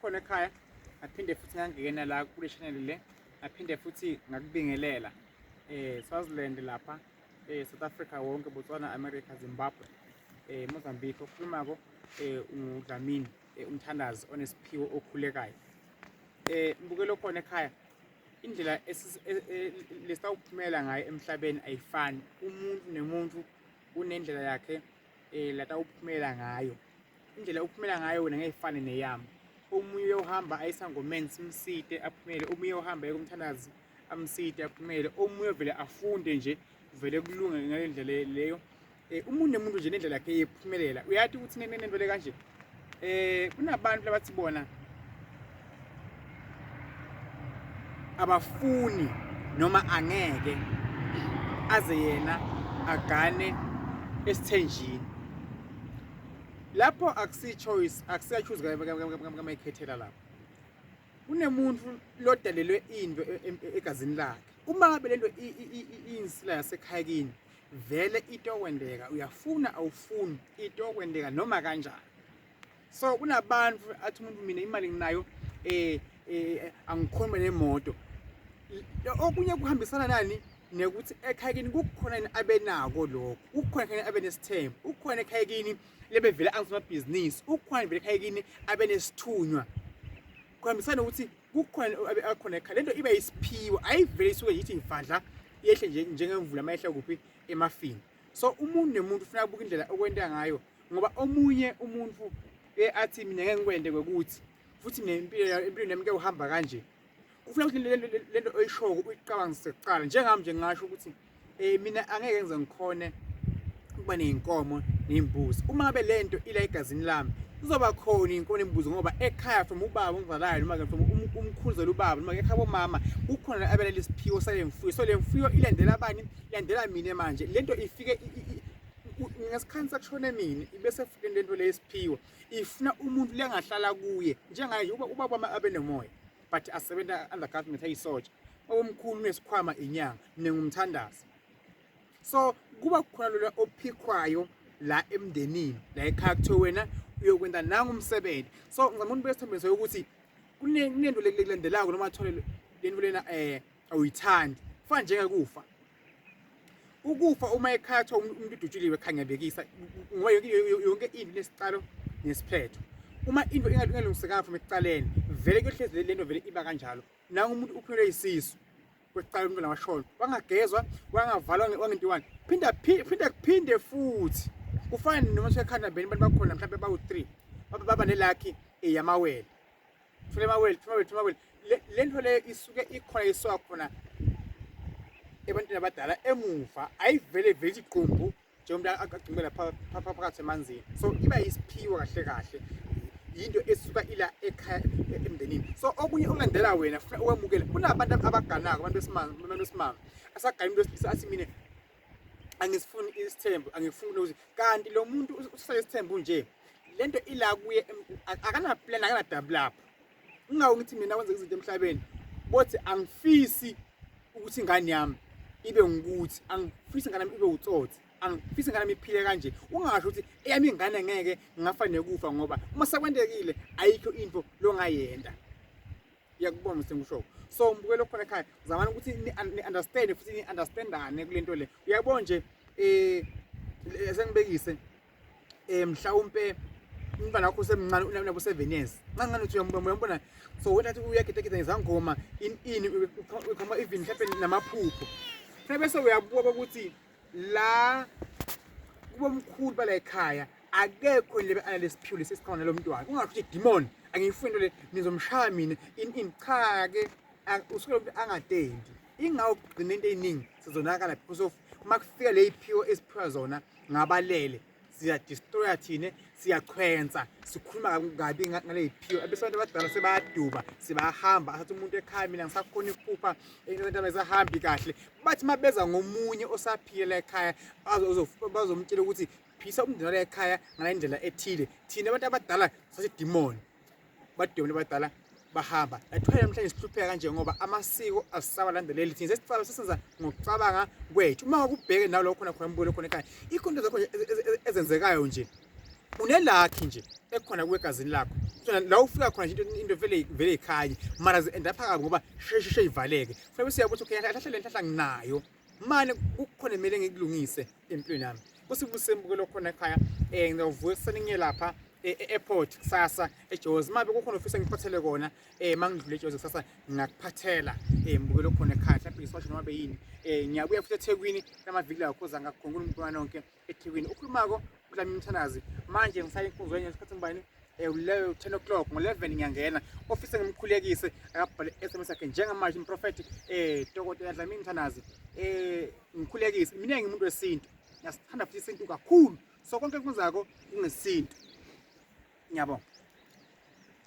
Khona ekhaya, ngaphinde futhi ngangena la kule channel le, ngaphinde futhi ngakubingelela Swaziland lapha, South Africa wonke, Botswana, America, Zimbabwe, Mozambique. Okhulumako uDlamini, umthandazi onesiphiwo okhulekayo. Mbukelo khona ekhaya, indlela lesitawuphumela ngayo emhlabeni ayifani. Umuntu nemuntu unendlela yakhe latawuphumela ngayo. Indlela ophumela ngayo wena ngeke ifane neyami. Omunye uyohamba ayisangomeni simsite aphumele, omunye uyohamba aye kumthandazi amsite aphumele, omunye vele afunde nje vele kulunge ngale ndlela leyo. Umuntu nemuntu nje nendlela yakhe yephumelela. Uyathi ukuthi nento le kanje, kunabantu labathi bona abafuni noma angeke aze yena agane esithenjini. Lapho akusi choice, akusiya choose kamayikhethela lapho. Kunemuntu lodalelwe into egazini lakhe. Uma ngabe lento iyinsila yasekhaya kini, vele itokwendeka, uyafuna awufuni, itokwendeka noma kanjani. So kunabantu athi umuntu mina imali nginayo, angikhoni nemoto. Okunye kuhambisana nani nekuthi ekhaya kini kukhona yini abenako lokho, kukhona ekhaya abenesithembu, kukhona ekhaya kini lebevele angisomabhizinisi, kukhona vele ekhaya kini abenesithunywa. Kuhambisana ukuthi kukhona akhona ekhaya, lento iba isiphiwo, ayivele isuke yithi ivadla yehle nje njengemvula mayehla kuphi emafini. So umuntu nemuntu ufuna abuke indlela okwenta ngayo, ngoba omunye umuntu athi mina ngeke ngikwente kwekuthi futhi mina impilo empilweni yami kuyawuhamba kanje. Kufuna ukuthi lento oyishoko uyicabangise kuqala. Njengami nje ngingasho ukuthi mina angeke ngize ngikhone ukuba ney'nkomo ney'mbuzi. Uma ngabe lento ila egazini lami, kuzoba khona iy'nkomo ney'mbuzi, ngoba ekhaya from ubaba ongizalayo noma from umkhuluzela ubaba noma ekhaya bomama kukhona abelele isiphiwo sale mfuyo. So le mfuyo ilandela bani? Ilandela mina. Manje lento ifike ngesikhathi sakushone mina, ibese futhi lento le isiphiwo ifuna umuntu lengahlala kuye njengaye. Ubaba wami abe nomoya but asebenza under government, ayisotsha. Omkhulu unesikhwama, inyanga, mina ngumthandazi. So kuba khona lona ophikhwayo la emndenini la ekhaya, kuthiwe wena uyokwenza nangu umsebenzi. So ngizama umuntu besithembiso ukuthi kunento lekulandelako noma athole lento lena awuyithandi. Kufana njengekufa, ukufa uma ekhaya kuthiwa umuntu udutshuliwe ekhaya, ngiyabekisa ngoba yonke into inesicalo nesiphetho. Uma into ingalungisekanga from ekucaleni, vele kuyohlezi lento vele iba kanjalo. Nangu umuntu uphelelwe isisu kwekucala, umntwana washona, wangagezwa, wangavalwa, wangentiwani, phinda phinda kuphinde futhi. Kufana noma sekhanda beni abantu bakhona mhlawumbe bawu-3 baba nelakhi yamawele, thole amawele, thole amawele, thole amawele. Le nto leyo isuke ikhona, isuka khona ebantwini abadala emuva, ayivele vele ithi qumbu njengomuntu agcumela phakathi emanzini. So iba isiphiwo kahle kahle, yinto esuka ila ekhaya emndenini. So okunye okulandela wena funa ukwamukela. Kunabantu abaganako, abantu besimame, abantu besimame asagana umuntu wesilisa athi mina angisifuni isithembu, angifuni ukuthi, kanti lo muntu usale isithembu nje, lento ila kuye, akana plan, akana double up. Ungawo ngithi mina kwenza izinto emhlabeni bothi angifisi ukuthi ingane yami ibe ngukuthi, angifisi ingane yami ibe utsotsi, angifisi ingane yami iphile kanje. Ungasho ukuthi eyami ingane ngeke ngafa nekufa, ngoba uma sekwentekile ayikho into longayenda. Iyakubona sengisho. So mbukelo khona ekhaya, zamani ukuthi ni-understand futhi ni-understandane kule nto le. Uyabona nje, sengibekise, mhlawumpe umntwana wakho usemncane, unabo 7 years, kancane uthi uyambona, so wena athi uyagidagida ngezangoma ini uqhamuka even mhlawumbe namaphupho. Kufanele bese uyabuka ukuthi la kubomkhulu bala ekhaya akekho lebe analesiphiwo lesi esiqhamuka nalo mntwana. Ungasho ukuthi demon, angiyifuni into le, nizomshaya mina in. Cha ke, usuke umuntu angatendi, ingawo kugcina into eziningi sizonakala because of uma kufika le iphiwo esiphiwa zona ngabalele, siyadestroya thina, siyachwensa, sikhuluma kabi ngale yiphiwo, abese abantu abadala sebayaduba, sebayahamba. Asathi umuntu ekhaya mina ngisakhona ukuphupha, into ayisahambi kahle. Bathi uma beza ngomunye osaphila ekhaya, bazomtshela ukuthi phisa umndeni wala ekhaya ngale ndlela ethile. Thina abantu abadala sathi demon, bademoni abadala bahamba lathwele. Namhlanje sihlupheka kanje ngoba amasiko asisawalandeleli thina, sesicaba sesenza ngokucabanga kwethu. Uma ukubheke nawe khona khona mbukelo khona ekhaya, ikhona into zakho ezenzekayo nje, unelakhi nje ekhona kuwe egazini lakho. La ufika khona nje into vele vele ikhanye, mara zi-enda phakathi ngoba sheshe ivaleke. Kufanele bese uyabuthi, okay, kahle le nhlahla nginayo mane kukhona kumele ngikulungise empilweni yami. Kusibuse mbukelo khona ekhaya, ngizawuvuka ekuseni ngiye lapha e-airport kusasa eJozi. Mabe kukhona ofisa ngiphathele kona, mangidlule eJozi kusasa ngingakuphathela, mbukelo khona ekhaya, mhlawumbe ngiswasho noma beyini. Ngiyabuya futhi eThekwini lamaviki lawo khoza ngakhona umuntu nonke eThekwini. Ukhulumako uDlamini Mthandazi. Manje ngisaya enkonzweni ngesikhathi ngibani, leyo 10 o'clock, ngo-11 ngiyangena. Ofisa ngimkhulekise akabhale SMS yakhe njengamanje, umprofethi Dokotela Dlamini Mthandazi, ngikhulekise. Mina ngimuntu wesintu, ngiyasithanda futhi isintu kakhulu, so konke engikuzako kungesintu. Ngiyabonga.